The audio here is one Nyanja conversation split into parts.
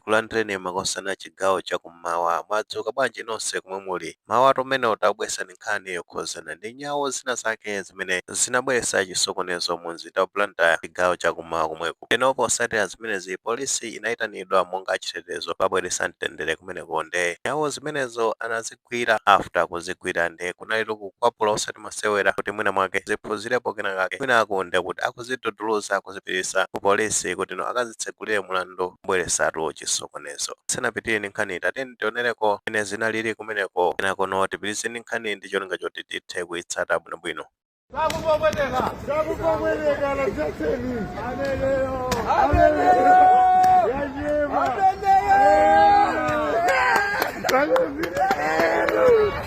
Tikulandireni makosana chigawo chakummawa. Mwadzuka bwanji nonse komwe muli? Mawu atumenewo tabweresani nkhani yokhuzana ndi nyawo zina zake zimene zinabweretsa chisokonezo mu mzinda wa Blantyre, chigawo chakummawa komweko. Eno posatira zimenezi, polisi inayitanidwa monga chitetezo pabweretsa mtendere kumeneko. Nde nyawo zimenezo anazigwira. After kuzigwira, nde kunali kukwapula osati masewera, kuti mwina mwake ziphunzirepo kenakake. Mwina nde kuti akuziduduluza, akuzipitisa ku polisi kuti no akazitsegulire mulandu kubweresatu chisokonezo. Sinapitireni nkhani, tateni tionereko ene zinalili kumeneko, kenakono tipitirizeni nkhani ndi cholinga choti tithe kuyitsata bwinobwino. Sakupopweteka. Sakupopweteka la Jackson. Ameneyo. Ameneyo.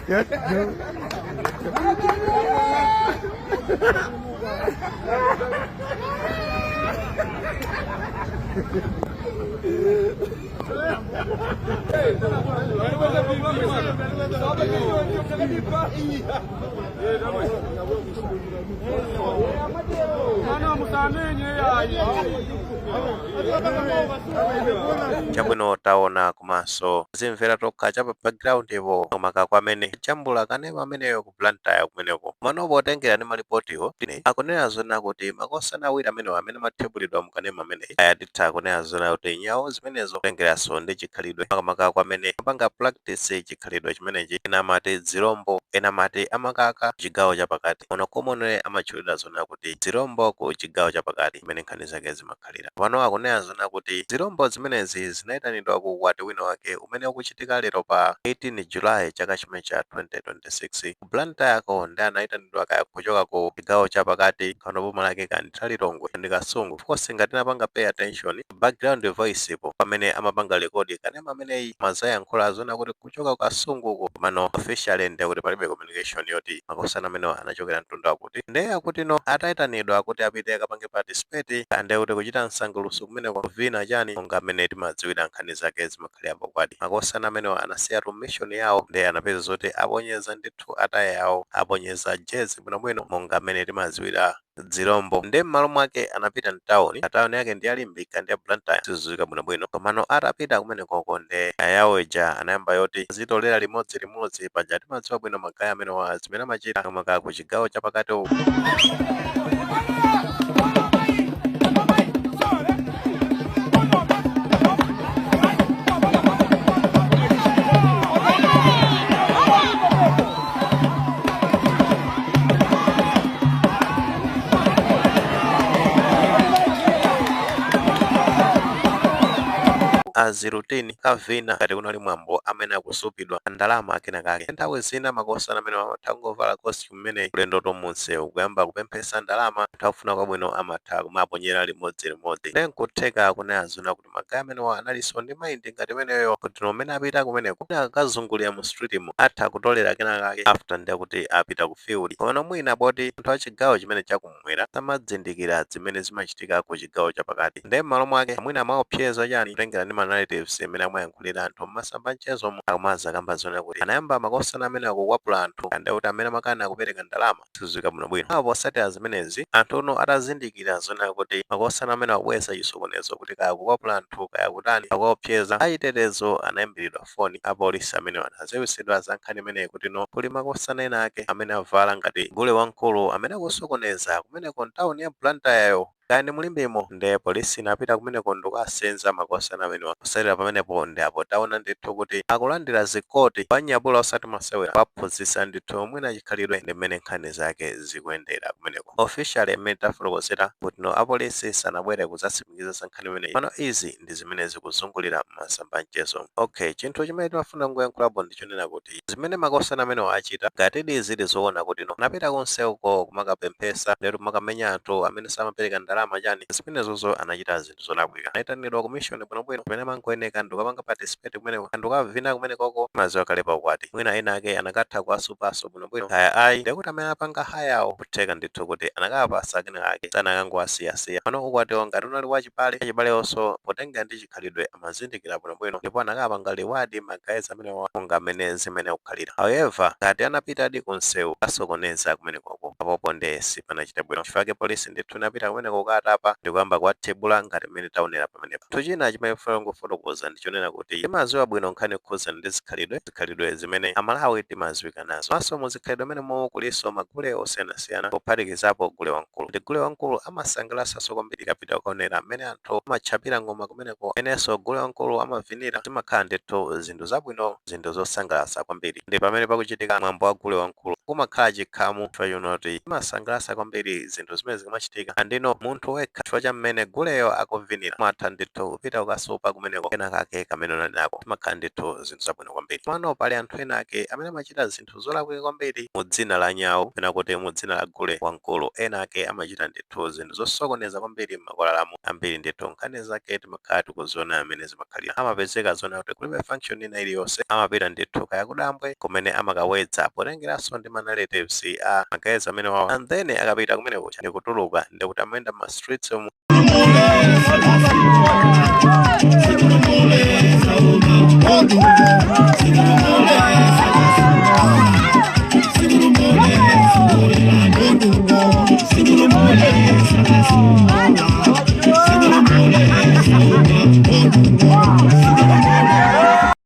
Yachema. Ameneyo. Mwana musamenye yayi. Chabwino, taona komanso zimvera tokha cha pa background ipo komaka kwamene jambula kanema ameneyo ku Blantyre kumeneko. Mano potengera ndi malipotiwo, akunena zona kuti makosana awiri amenewo amene amathebulidwa mu kanema ameneyi aya, titha kunena zona kuti nyawo zimenezo, kutengeranso ndi chikhalidwe, makamaka kwamene amapanga practice chikhalidwe chimenechi, ena amati zirombo, ena amati amakaka chigawo chapakati. Ono commonly amatchulidwa zona kuti zirombo ku chigawo chapakati, imene nkhani zake zimakhalira pano. Akunena zona kuti zirombo zimenezi zinayitanidwa ku ukwati wina wake umene ukuchitika lero pa 18 July chaka chimene cha 2026 ku Blantyre. Ndi anayitanidwa kaya kuchoka ku chigawo chapakati, kano boma lake kandi Lilongwe ndi Kasungu. Of course, ngati tinapanga pay attention background voice ipo pamene amapanga record kanema ameneyi, mazayankhula zona kuti kuchoka ku Kasunguko. Komano officially ndi kuti palibe communication yoti makosana amenewo anachokera mtundu wakuti. Ndiye akuti no atayitanidwa kuti apite akapange participate, ande kuti kuchita msangulutso kumeneko, kuvina chani, monga amene timadziwira nkhani zake zimakhalira pakwadi, makosana amenewo anasiyatu mission yawo. Ndiye anapeza zoti aponyeza ndithu ataya yawo, aponyeza jezi bwinobwino monga amene timadziwira dzirombo. Ndi m'malo mwake anapita mtawuni. Tawuni yake ndi yalimbika ndi ya Blantyre, sizidziwika bwinobwino. Komano atapita kumenekoko, ndi ayawo ija anayamba yoti zitolera limodzi limodzi. Paja timadziwa bwino ma guy amenewa zimene amachita, makamaka ku chigawo chapakati uku. Azirutini kavina ngati kunali mwambo amene akusupidwa ndalama kenakake. Nthawi zina makosana amene amatha kungovala costume imene ulendo tomunsewu kuyamba kupemphesa ndalama, anthu akufuna kwabwino amatha kumaponyera limodzi limodzi. Ndi nkutheka kunena zona kuti ma guy amenewa analinso ndi mind ngati imeneyo, kuti nomene apita kumeneko akazungulira mu street mo atha kutolera kenakake, after ndiye kuti apita ku field. Komano mwina poti anthu a chigawo chimene chakumwera samadzindikira zimene zimachitika ku chigawo chapakati, ndiye m'malo mwake mwina amaopseza chani. Kutengera ndi ma narratives imene amayankhulira anthu mmasamba mchezomo, akumaza kamba zona kuti anayamba makosana amene akukwapula anthu, ndiye kuti amene amakana kupereka ndalama, sizidziwika bwinobwino. Apo posatira zimenezi, anthu uno atazindikira zona kuti makosana amene akubweretsa chisokonezo, kuti kaya kukwapula anthu kaya kutani, akuopseza, achitetezo anayimbiridwa foni. Apolisi amene anadziwitsidwa za nkhani imeneyi kuti no kuli makosana ena ake amene avala ngati gule wamkulu amene akusokoneza kumeneko mtawuni ya Blantyre, kaya ndi mulimbimo. Ndiye polisi inapita kumeneko ndikukasenza makosana amenewa. Kusatira pamenepo, ndi apo taona ndithu kuti akulandira zikoti panyapula osati masewera, kuwaphunzitsa ndithu mwina chikhalidwe ndi mmene nkhani zake zikuyendera kumeneko. Officially, mmene tafotokozera kuti no apolisi sanabwere kudzatsimikiza za nkhani imeneyi, pano izi ndi zimene zikuzungulira masamba mchezo. Okay, chinthu chimene timafuna kuyankhulapo ndichonena kuti zimene makosana amenewa achita, ngatidi zili zoona kuti no anapita kunsewuko kumakapemphesa, lero kumakamenya anthu amene samapereka ndalama chani, zimenezozo anachita zinthu zolakwika. Anayitanidwa ku mission bwinobwino pamene amangoyeneka ndikapanga participate kumeneko, ndikavina kumenekoko. Maziwa kale paukwati, mwina ena ake anakatha kuwasupaso bwinobwino, kaya ayi, ndikuti amene apanga hayawo kutheka ndithu kuti anakapasa kenakake, sanakangowasiyasiya. Pano ukwatiwo ngati unali wachibale, achibale onso potenga ndi chikhalidwe amazindikira bwinobwino, ndipo anakapanga reward ma guys amenewa monga amene zimene kukhalira. However, ngati anapitadi kunsewu kasokoneza kumenekoko, apopo nde sipanachite bwino. Chifukwa polisi ndithu inapita kumeneko. Kukatapa ndikuyamba kuwathibula ngati mmene taonera pamenepa. Chinthu china chimene funa kungofotokoza ndichonena kuti timaziwa bwino nkhani yokhuzana ndi zikhalidwe, zikhalidwe zimene Amalawi timaziwika nazo. Maso mu zikhalidwe amene mo kulinso magule osiyanasiyana, kuphatikizapo gule wamkulu. Ndi gule wamkulu amasangalatsanso kwambiri kapita kukaonera mmene anthu amatchapira ngoma kumeneko, amenenso gule wamkulu amavinira. Zimakhala ndithu zinthu zabwino, zinthu zosangalatsa kwambiri. Ndi pamene pakuchitika mwambo wa gule wamkulu kumakhala chikhamu, chifukwa chonoti imasangalatsa kwambiri zinthu zimene zikamachitika. Andino munthu wekha, chifukwa cha mmene guleyo akuvinira, umatha ndithu kupita kukasupa kumeneko kena kake kamene unali nako. Zimakhala ndithu zinthu zabwino kwambiri. Pano pali anthu ena ake amene amachita zinthu zolakwika kwambiri mu dzina la nyawu kapena kuti mu dzina la gule wamkulu. Ena ake amachita ndithu zinthu zosokoneza kwambiri m'makwalalamu ambiri. Ndithu nkhani zake timakhala tikuziona amene zimakhalira. Amapezeka zona kuti kulibe function ina iliyonse, amapita ndithu kaya kudambwe kumene amakawedza, potengeranso ndi ma narratives a magazi amene wawa, and then akapita kumene kucha ndikutuluka ndikuti amayenda ma streets mu.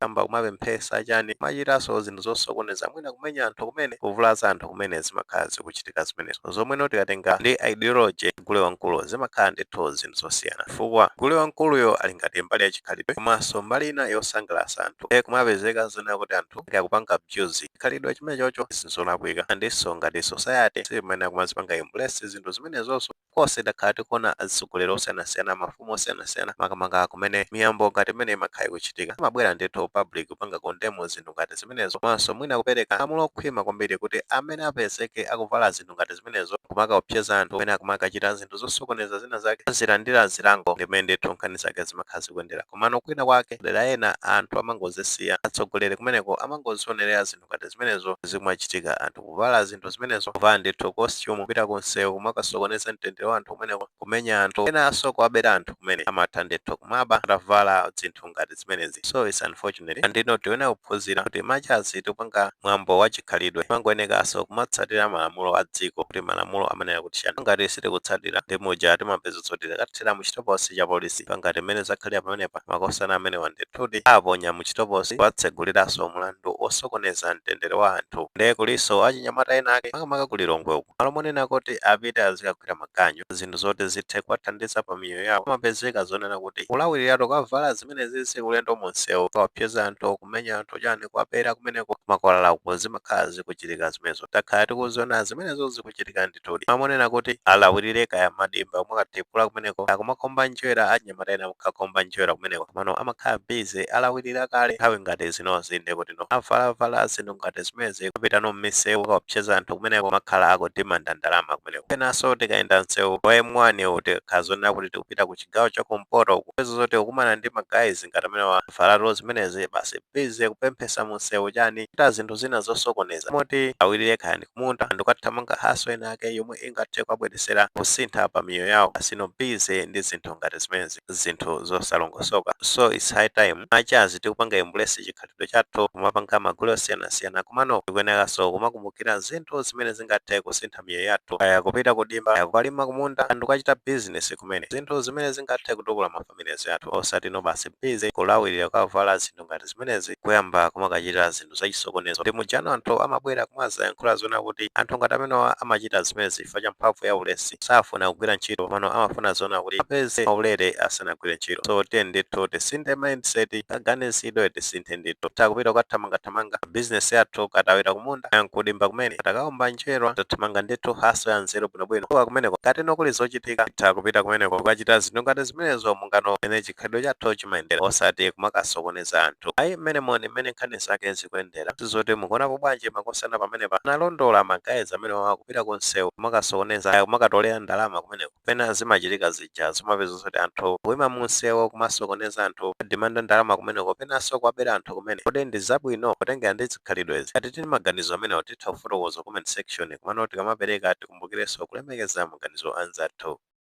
Kamba kumapemphesa chani, machitanso zinthu zosokoneza, mwina kumenya anthu kumene, kuvulaza anthu kumene. Zimakhala zikuchitika zimenezo. Zomweno tikatenga ndi ideology gule wamkulu, zimakhala ndithu zinthu zosiyana, chifukwa gule wamkuluyo ali ngati mbali yachikhalidwe komanso mbali ina yosangalatsa anthu. E kumapezeka zona kuti anthu akupanga abuse chikhalidwe chimene chocho, zinthu zolakwika. Andinso ngati society simene kumazipanga embrace zinthu zimenezonso. Konse takhala tikuona atsogoleri osiyanasiyana, mafumu osiyanasiyana, makamaka kumene miyambo ngati imene imakhala ikuchitika, amabwera ndithu public kupanga condemn zinthu ngati zimenezo, komanso mwina kupereka lamulo okhwima kwambiri kuti amene apezeke akuvala zinthu ngati zimenezo kumakaopseza anthu amene akumakachita zinthu zosokoneza zina zake azilandira zilango. Ndimene ndithu nkhani zake zimakhala zikuyendera. Komano kwina kwake dera ena anthu amangozisiya, atsogoleri kumeneko amangozionerera zinthu ngati zimenezo zikumachitika, anthu kuvala zinthu zimenezo, kuvala ndithu costume, kupita kunsewu kumakasokoneza mtendere wa anthu kumeneko, kumenya anthu enanso, kuwabera anthu kumene amatha ndithu kumaba atavala zinthu ngati zimenezi. So it's unfortunate. Andino tiyenera kuphunzira kuti machazi tikupanga mwambo wa chikhalidwe, timangoyenekanso kumatsatira malamulo a dziko, kuti malamulo amanena kuti chani. Ngati sitikutsatira, ndi muja timapeza zoti tikathera mu chitokosi cha polisi, pangati mmene zakhalira pamenepa. Makosana amenewa ndithudi aponya mu chitokosi, kuwatseguliranso mlandu osokoneza mtendere wa anthu. Ndiye kulinso achinyamata ena ake, makamaka kulilongwe uku, malo monena kuti apite azikagwira maganyu, zinthu zoti zithe kuwathandiza pa miyoyo yawo, amapezeka zonena kuti kulawirira kavala zimene zizi ulendo munsewu, kawapyeza anthu, kumenya anthu, chani, kuwabera kumeneko makwalala. Zimakhala zikuchitika zimenezo, takhala tikuziona zimenezo zikuchitika ndithudi. Amonena kuti alawirire kaya madimba mwakatipula kumeneko, akumakomba njerwa, achinyamata ena mukakomba njerwa kumeneko, pano amakhala busy alawirira kale. Nthawi ngati zinozi ndikuti no avalavala zinthu ngati zimenezi, kupita no mmisewu kawapyeza anthu kumeneko, makhala akudimanda ndalama kumeneko. Penanso tikayenda msewu wa M1, tikakhala zonena kuti tikupita ku chigawo chakumpoto, kupeza zoti ukumana ndi ma guys ngati amene wavalatu zimenezi, basi busy kupemphesa munsewu, chani, kuchita zinthu zina zosokoneza, moti awirire kaya ndi kumunda ndikathamanga hustle ena ake yomwe ingathe kuwabweresera kusintha pa miyoyo yawo, asino busy ndi zinthu ngati zimenezi, zinthu zosalongosoka. So it's high time machazi tikupanga embrace chikhalidwe chathu, kumapanga magulu osiyanasiyana, komano tikuyenekanso kumakumbukira zinthu zimene zingathe kusintha miyoyo yathu, kaya kupita kudimba, kaya kukalima kumunda, ndikukachita business kumene, zinthu zimene zingathe kutukula ma families athu, osati no basi busy kulawirira kukavala zinthu ngati zimenezi, kuyamba kumakachita zinthu zachisokonezo. Ndi mujano anthu amabwera kumazayankhula zona kuti anthu ngati amenewa amachita zimenezi chifukwa cha mphamvu ya ulesi, safuna kugwira ntchito, pano amafuna zona kuti apeze maulere asanagwire ntchito. So tiye ndithu tisinthe mindset, kaganizidwe tisinthe ndithu. Takupita kukathamangathamanga business yathu, katawira kumunda, kudimba kumene, takaomba njerwa, tathamanga ndithu hustle ya nzeru bwinobwino kwa kumeneko. Ngati kuli zochitika, titha kupita kumeneko kukachita zinthu ngati zimenezo, mungano mene chikhalidwe chathu chimayendera, osati kumakasokoneza anthu ayi. Mmene moni mmene nkhani zake zikuyendera, sizoti mukuonapo bwanji? Makosana pamenepa analondola ma guys amene wakupita kunsewu kumakasokoneza, kumakatolera ndalama kumeneko. Pena zimachitika zija, zimapeza zoti anthu kuyima munsewu kumasokoneza anthu, dimanda ndalama kumeneko, penanso kuwabera anthu kumene. Kodi ndi zabwino kutengera ndi zikhalidwezi? Ngati tili maganizo amenewo, titha kufotokoza comment section. Komano tikamapereka tikumbukirenso kulemekeza maganizo anzathu.